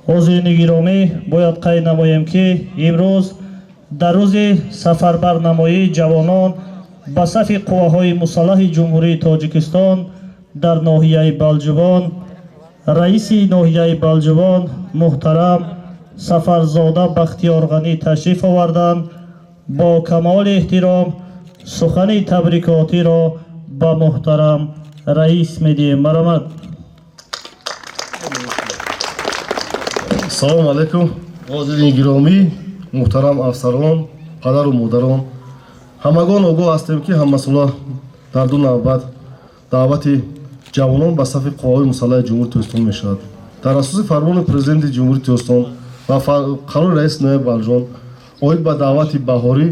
Ҳозирини гиромӣ, бояд қайд намоем, ки имрӯз дар рӯзи сафарбарнамоии ҷавонон ба сафи қувваҳои мусаллаҳи Ҷумҳурии Тоҷикистон дар ноҳияи Балҷувон раиси ноҳияи Балҷувон муҳтарам Сафарзода Бахтиёрғанӣ ташриф оварданд. Бо камоли эҳтиром сухани табрикотиро ба муҳтарам раис медиҳем. Марҳамат. Салому алайкум, ҳозирини гиромӣ, муҳтарам афсарон, падару модарон. Ҳамагон огоҳ ҳастем, ки ҳамасола дар ду навбат даъвати ҷавонон ба сафи қувваҳои мусаллаҳи Ҷумҳурии Тоҷикистон мешавад. Дар асоси фармони Президенти Ҷумҳурии Тоҷикистон ва қарори раиси ноҳияи Балҷувон оид ба даъвати баҳорӣ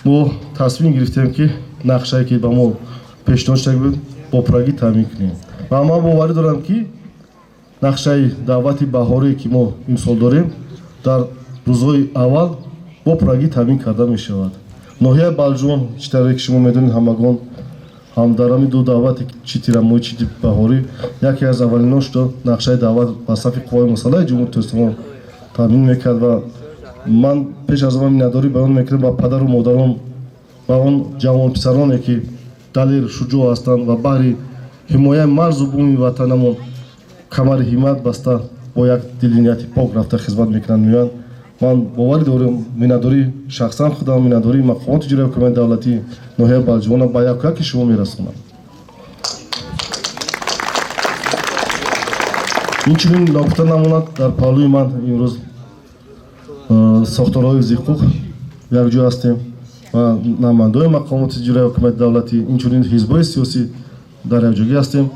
мо тасмим гирифтем, ки нақшае, ки ба мо пешниҳод шуда буд, бо пуррагӣ таъмин кунем. Ва ман боварӣ дорам, ки нақшаи даъвати баҳорие, ки мо имсол дорем, дар рӯзҳои аввал бо пуррагӣ таъмин карда мешавад. Ноҳияи Балҷувон, чӣ тавре ки шумо медонед ҳамагон, ҳам дар ҳамин ду даъвате, чи тирамоҳӣ, чи баҳорӣ, яке аз аввалинон шуда нақшаи даъват ба сафи қувваҳои мусаллаҳи Ҷумҳурии Тоҷикистон таъмин мекард. Ва ман пеш аз ҳама миннатдорӣ баён мекунам ба падару модарон, ба он ҷавонписароне, ки далер, шуҷоъ ҳастанд ва баҳри ҳимояи марзу буми ватанамон камари ҳиммат баста, бо як дили нияти пок рафта хизмат мекунанд, меоянд. Ман боварӣ дорам, миннатдории шахсан худам, миннатдории мақомоти иҷроияи ҳукумати давлатии ноҳияи Балҷувона ба яку яки шумо мерасонам. Инчунин ногуфта намонад, дар паҳлӯи ман имрӯз сохторҳои зиҳуқуқ якҷо ҳастем ва намояндаҳои мақомоти иҷроияи ҳукумати давлатӣ, инчунин ҳизбҳои сиёсӣ дар якҷогӣ ҳастем.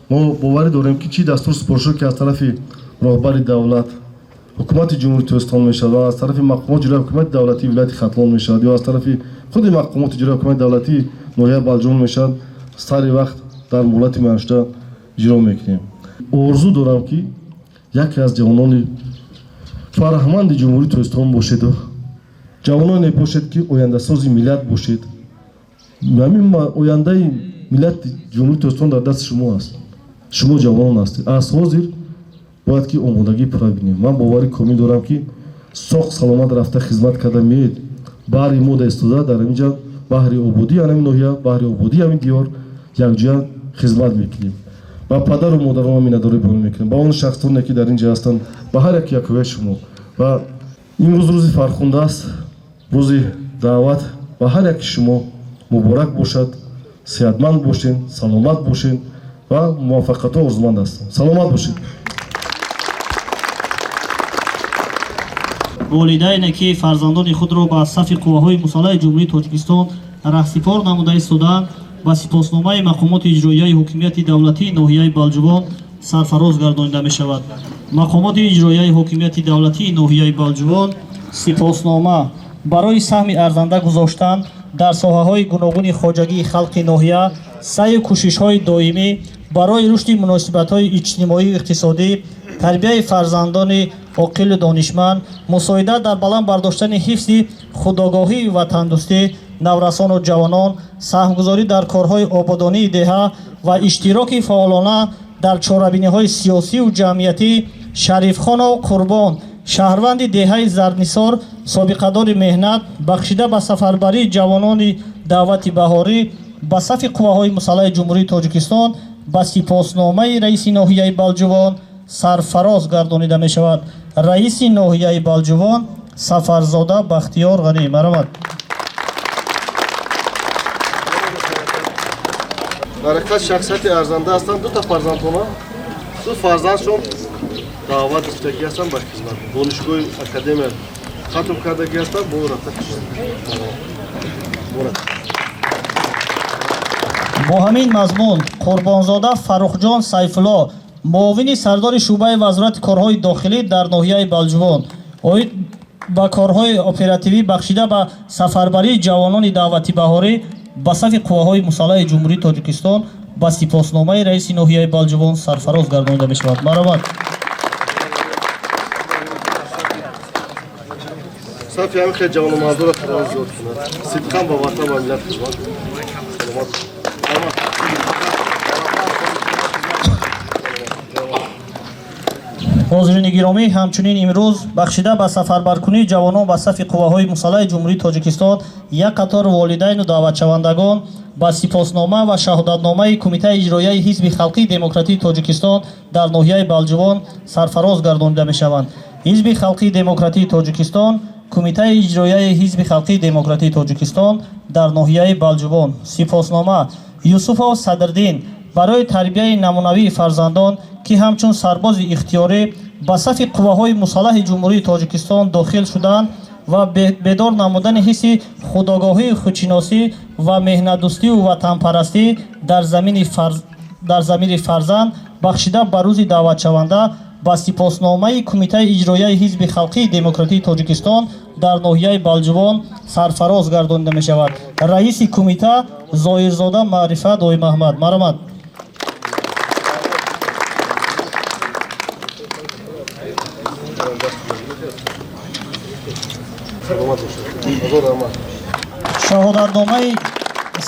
Мо боварӣ дорем, ки чӣ дастур супоришҳо, ки аз тарафи роҳбари давлат, ҳукумати Ҷумҳурии Тоҷикистон мешавад ва аз тарафи мақомоти иҷроияи ҳукумати давлатии вилояти Хатлон мешавад ё аз тарафи худи мақомоти иҷроияи ҳукумати давлатии ноҳияи Балҷувон мешавад, сари вақт дар муҳлати муайяншуда иҷро мекунем. Орзу дорам, ки яке аз ҷавонони фарҳманди Ҷумҳурии Тоҷикистон бошеду ҷавононе бошед, ки ояндасози миллат бошед. Ҳамин ояндаи миллати Ҷумҳурии Тоҷикистон дар дасти шумо аст. Шумо ҷавонон ҳастед, аз ҳозир бояд ки омодагӣ пурра бинем. Ман боварӣ комил дорам, ки соқ саломат рафта хизмат карда меед, баҳри мо истода дар ҳамин ҷа, баҳри ободии ҳамин ноҳия, баҳри ободии ҳамин диёр якҷоя хизмат мекунем. Ба падару модарон миннатдорӣ баён мекунем, ба он шахсоне, ки дар ин ҷа ҳастанд, ба ҳар яки якояи шумо. Ва имрӯз рӯзи фархунда аст, рӯзи даъват ба ҳар яки шумо муборак бошад. Сеҳатманд бошед, саломат бошед ва муваффақиятҳо орзуманд ҳастам. Саломат бошед. Волидайне, ки фарзандони худро ба сафи қувваҳои мусаллаҳи Ҷумҳурии Тоҷикистон раҳсипор намуда истодаанд, ба сипосномаи мақомоти иҷроияи ҳокимияти давлатии ноҳияи Балҷувон сарфароз гардонида мешавад. Мақомоти иҷроияи ҳокимияти давлатии ноҳияи Балҷувон сипоснома барои саҳми арзанда гузоштан дар соҳаҳои гуногуни хоҷагии халқи ноҳия, саъю кӯшишҳои доимӣ барои рушди муносибатҳои иҷтимоию иқтисодӣ, тарбияи фарзандони оқилу донишманд, мусоидат дар баланд бардоштани ҳифзи худогоҳии ватандӯстӣ наврасону ҷавонон, саҳмгузорӣ дар корҳои ободонии деҳа ва иштироки фаъолона дар чорабиниҳои сиёсию ҷамъиятӣ Шарифхонов Қурбон, шаҳрванди деҳаи Зарнисор, собиқадори меҳнат, бахшида ба сафарбарии ҷавонони даъвати баҳорӣ ба сафи қувваҳои мусаллаҳи Ҷумҳурии Тоҷикистон ба сипосномаи раиси ноҳияи Балҷувон сарфароз гардонида мешавад. Раиси ноҳияи Балҷувон Сафарзода Бахтиёр Ғанӣ, марҳамат. Дар ҳақиқат шахсияти арзанда ҳастанд. Дута фарзандхона, ду фарзандшон даъват гирифтагӣ ҳастанд ба хизмат, донишгоҳи академия хатм кардагӣ ҳастанд, бо рафта хизмат. Бо ҳамин мазмун Қурбонзода Фаррухҷон Сайфулло, муовини сардори шӯъбаи Вазорати корҳои дохилӣ дар ноҳияи Балҷувон, оид ба корҳои оперативӣ бахшида ба сафарбарии ҷавонони даъвати баҳорӣ ба сафи қувваҳои мусаллаҳи Ҷумҳурии Тоҷикистон ба сипосномаи раиси ноҳияи Балҷувон сарфароз гардонида мешавад. Марҳамат. Сафи ҳамин хел ҷавономардоро Худованд зиёд кунад, сидқан ба ватан ва миллат хизмат. Саломат. Хуб. Ҳозирини гиромӣ, ҳамчунин имрӯз бахшида ба сафарбаркунии ҷавонон ба сафи қувваҳои мусаллаҳи Ҷумҳурии Тоҷикистон як қатор волидайну даъватшавандагон ба сипоснома ва шаҳодатномаи Кумитаи иҷроияи Ҳизби Халқии Демократии Тоҷикистон дар ноҳияи Балҷувон сарфароз гардонида мешаванд. Ҳизби Халқии Демократии Тоҷикистон, Кумитаи иҷроияи Ҳизби Халқии Демократии Тоҷикистон дар ноҳияи Балҷувон. Сипоснома Юсуфов Садриддин барои тарбияи намунавии фарзандон, ки ҳамчун сарбози ихтиёрӣ ба сафи қувваҳои мусаллаҳи Ҷумҳурии Тоҷикистон дохил шуданд ва бедор намудани ҳисси худогоҳии худшиносӣ ва меҳнатдӯстию ватанпарастӣ дар замири фарзанд, бахшида ба рӯзи даъватшаванда ба сипосномаи Кумитаи иҷроияи Ҳизби Халқии Демократии Тоҷикистон дар ноҳияи Балҷувон сарфароз гардонида мешавад. Раиси кумита Зоирзода Маърифат Оймаҳмад. Маромад. Шаҳодатномаи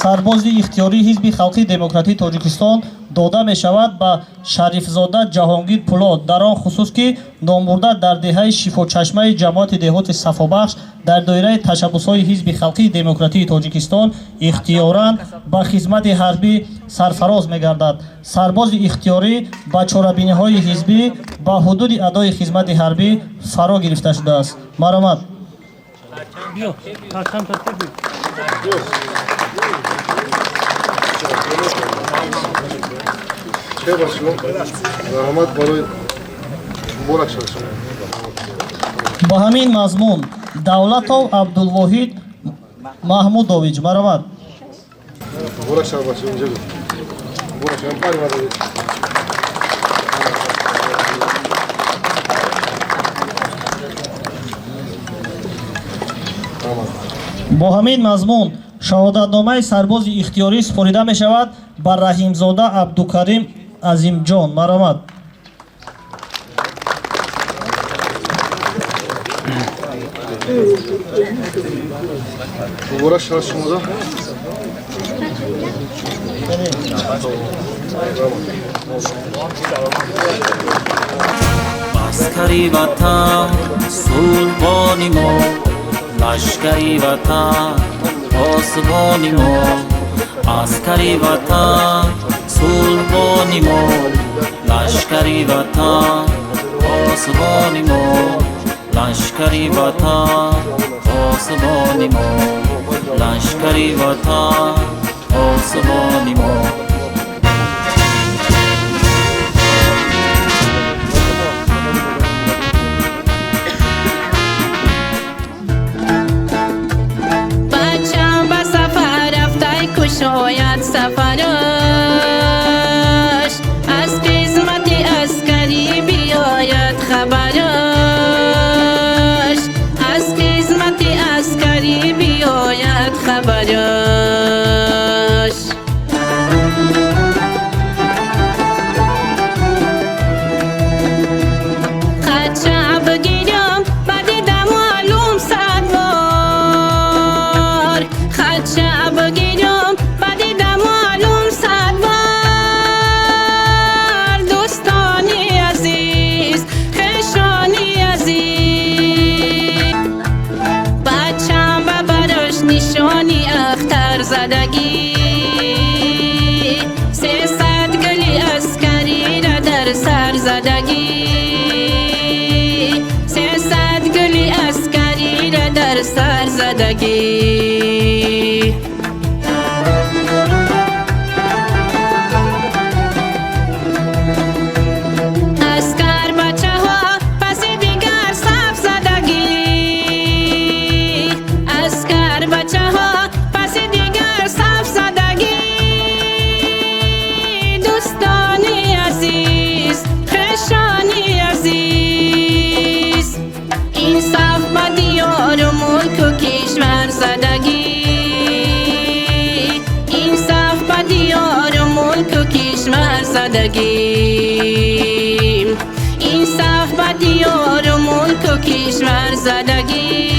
сарбози ихтиёрии Ҳизби Халқии Демократии Тоҷикистон дода мешавад ба Шарифзода Ҷаҳонгир Пулод дар он хусус, ки номбурда дар деҳаи Шифочашмаи ҷамоати деҳоти Сафобахш дар доираи ташаббусҳои Ҳизби Халқии Демократии Тоҷикистон ихтиёран ба хизмати ҳарбӣ сарфароз мегардад. Сарбози ихтиёрӣ ба чорабиниҳои ҳизбӣ ба ҳудуди адои хизмати ҳарбӣ фаро гирифта шудааст. Маромад. Ба ҳамин мазмун Давлатов Абдулвоҳид Маҳмудович. Маромад. Бо ҳамин мазмун шаҳодатномаи сарбози ихтиёрӣ супорида мешавад ба Раҳимзода Абдукарим Азимҷон. Маромад. Аскари ватан сулбони мо, лашкари ватан посбони мо, аскари ватан сулбони мо, лашкари ватан посбони мо, лашкари ватан посбони мо, лашкари ватан посбони мо. شاید سفرش از خدمت عسکری بیاید خبرش، از خدمت عسکری بیاید خبرش. خدشه بگیرم بدیدم معلوم صد بار، خدشه بگیرم نشانی اختر زدگی، 300 گلی عسکری را در سر زدگی، 300 گلی عسکری را در سر زدگی. عسکر بچه ها پس دیگر صف زدگی، عسکر بچه ها پس دیگر صف زدگی. دوستانی عزیز، خویشانی عزیز، این صف به دیار و ملک و کشور زدگی، این صف به دیار و ملک و کشور زدگی، این صف به دیار و ملک و کشور زدگی.